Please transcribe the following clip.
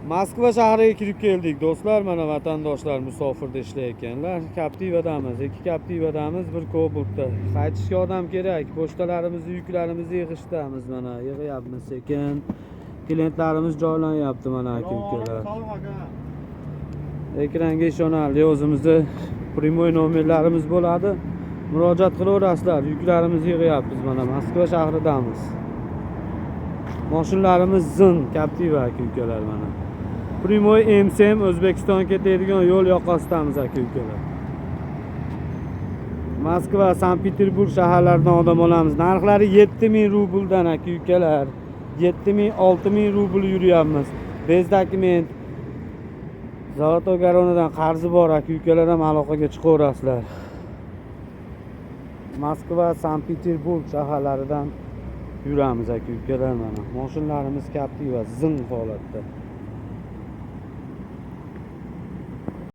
Moskva shahriga kirib keldik, do'stlar. Mana vatandoshlar musofirda ishlayotganlar. Captiva'damiz, ikki Captiva'damiz, bir Cobaltda. Qaytishga odam kerak. Pochtalarimizni, yuklarimizni yig'ishdamiz mana, yig'yapmiz sekin. Klientlarimiz joylanyapti mana, aka ukalar. Salom, aka. Ekranga ishonarli o'zimizni прямой nomerlarimiz bo'ladi. Murojaat qilaverasizlar. Yuklarimizni yig'yapmiz mana, Moskva shahridamiz. Mashinlarimiz zin Captiva, aka ukalar mana. Прямой M7 O'zbekiston ketadigan yo'l yoqasidamiz, aka ukalar. Moskva, Sankt-Peterburg shaharlaridan odam olamiz. Narxlari 7000 rubldan, aka ukalar. 7000, 6000 rubl yuryapmiz. Без документ. Золотой Koronadan qarzi bor aka ukalar ham aloqaga chiqaverasizlar. Moskva, Sankt-Peterburg shaharlaridan yuramiz, aka ukalar mana. Mashinlarimiz Captiva zin holatda.